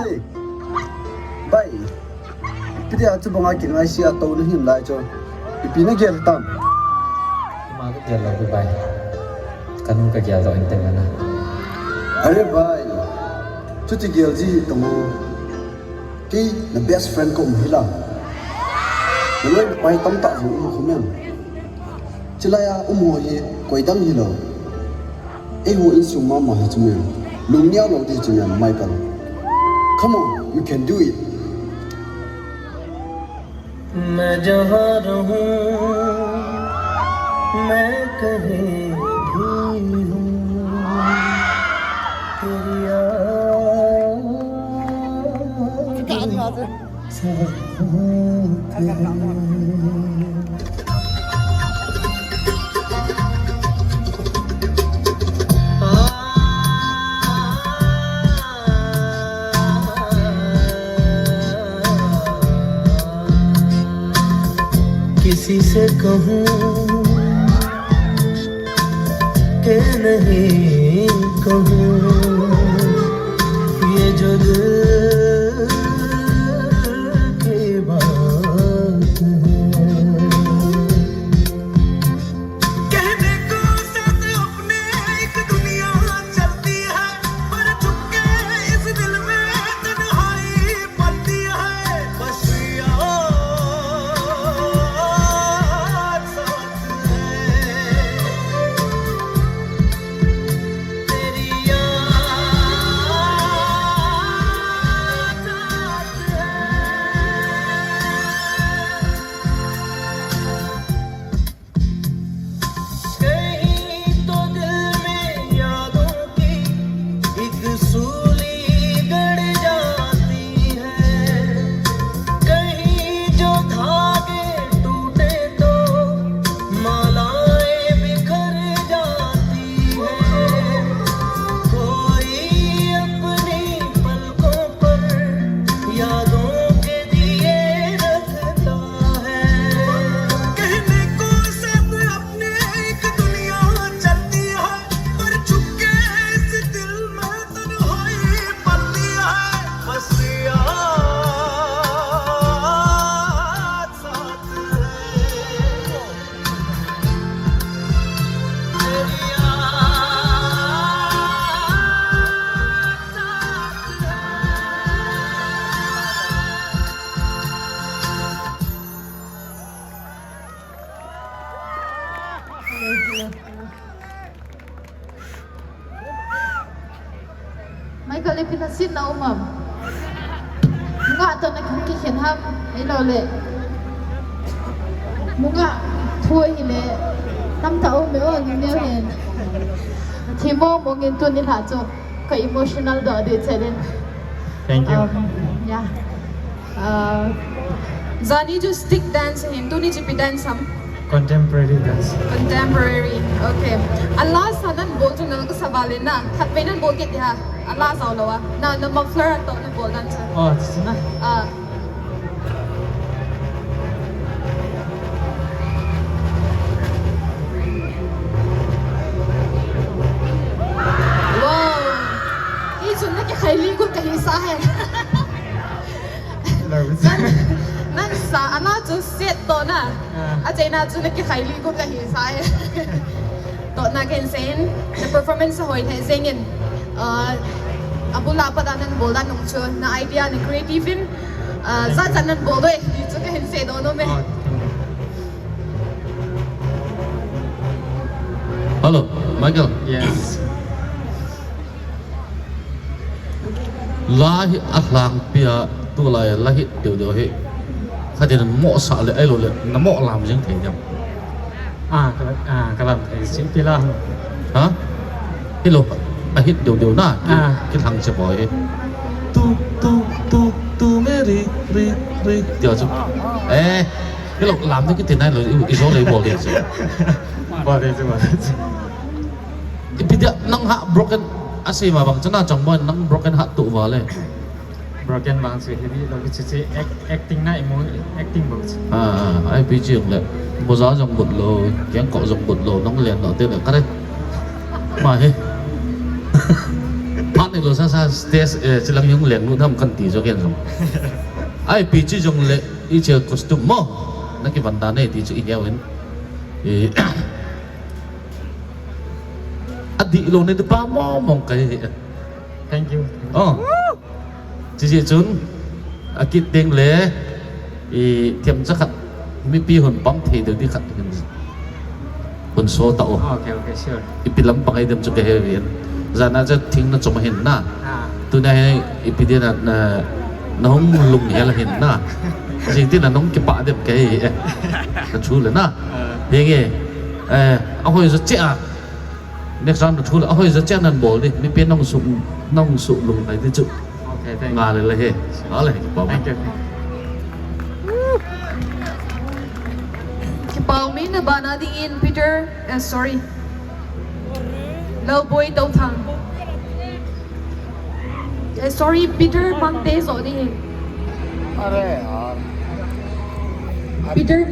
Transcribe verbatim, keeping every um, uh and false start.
Bai, ipi dia chu banga kingaise a tou na him lai chu. Ipi na gel tam? Ima ka gel lou bai. Kanu ka gel lou inte mana. Are bai. Chuti gel ji tong o. Kei na best friend ka um hi la. Na loi pai tamtah jong um khu mem. Chilai a um ho hi koi dang hi lou. Eiho insung mama hi chu mem. Lungnia lou ti chu mem, Michael. Come on, you can do it. मैं जहाँ रहूँ, मैं कहीं भी हूँ, तेरी याद साथ है। किसी से कहूँ कि नहीं कहूँ, ये जो दिल की बात है। कहने को साथ अपने एक दुनिया चलती है, पर चुपके इस दिल में तन्हाई पलती है। बस याद साथ है, तेरी याद साथ है। कहीं तो दिल में यादों की एक सूली गड़ जाती है, कहीं जो धागे टूटे तो मालाएं बिखर जाती है। कोई अपनी पलकों पर यादों के दिए रखता है। कहने को साथ अपने एक दुनिया चलती है, पर चुपके इस दिल में तन्हाई पलती है। बस याद साथ है। Michael, ipi nasetna um am? Nungah toh nakikhen ham, ahilou le. Nungah thu ahile, tamtah um e o, nuneo hin. Thim mong mong in tuni lha chu, ka emotional doh ding cheh in. Thank you. Um, yeah. Uh, jani chu stick dance hin, tuni chu ipi dance ham? Contemporary dance. Contemporary. Okay. A last a nabol chu nang kasa val in na. Khatvei nabol kit ding ham. A last a lou a. Na, na muffler toh nabol dance. Oh, chu na. Ah. Wow. Hichu nakikhai li got kahi sa e. Nang, nang sa, ana chu set toh na. Ah. Achaina chu nakikhai li got kahi sa e. Toh na kahin sei in, na performance ahoi lheh jeng in. Ah, abul a pat a nabol dan nung chu, na idea, na creative in, ah, jat jat nabol doh e, ti chu kahin seidoh nom e. Ah. Hello, Michael. Yes. La hi alhangpi a, tulai la hit deu deu hi. Khatin mo sa le, ahilou le, namo lam jing thei diam. Ah, ka, ah, ka lam thei, simple la. Ha? Hilou, a hit deu deu na, ki, ah, kilhang che boi. Tu, tu, tu, tu, me ri, ri, ri. Tia chu. Eh, hilou, lam te kiti nai lou, i, i jo le bol de chu. Bol de chu, bol de chu. Ipi dia nang ha broken, asei ma bang chana chang mo nang broken heart tu vale. Broken vang chu hi lou chu chu act-, acting na imu acting bou chu. Ah, ah, I P G jong le. Moja jong but lou, kengkoh jong but lou, nang len lou te le kare. Ma he. Phat ne Lo sasa stage, eh, chilang hung leng nu tham kan ti jo ken jong. Ai pi chi jong le i che costume mo. Na ki van da nei ti chu i hiau in. I Adi lo ne pa mo mong kai. Thank you. Oh. Chi chi chun. Akit ding le, i themcha khat, mipi hon pam thei deu di khat hin, hon so ta o. Okay, okay, sure. Ipi lam pangai dem chu ka he vin. Jana cha thing na chom hin na. Ah. Tuna he ipi dia na, na, na hung lung hel hin na. Jing ti na nong kipa dem ka he e. Na chu le na. Ah. Henge. Eh, ahoi jo che a. Next round na thu la, ahoi jo che nan bol di. Mipi nong su, nong su lung kai di chu. Okay, thank you. Nga le le he. Nga le he, kipa. Thank you. Kipa mi na bana ding in Peter, eh, sorry. Lou Boy Tau Thang. Eh, sorry, Peter Mangte so di. Are yaar. Peter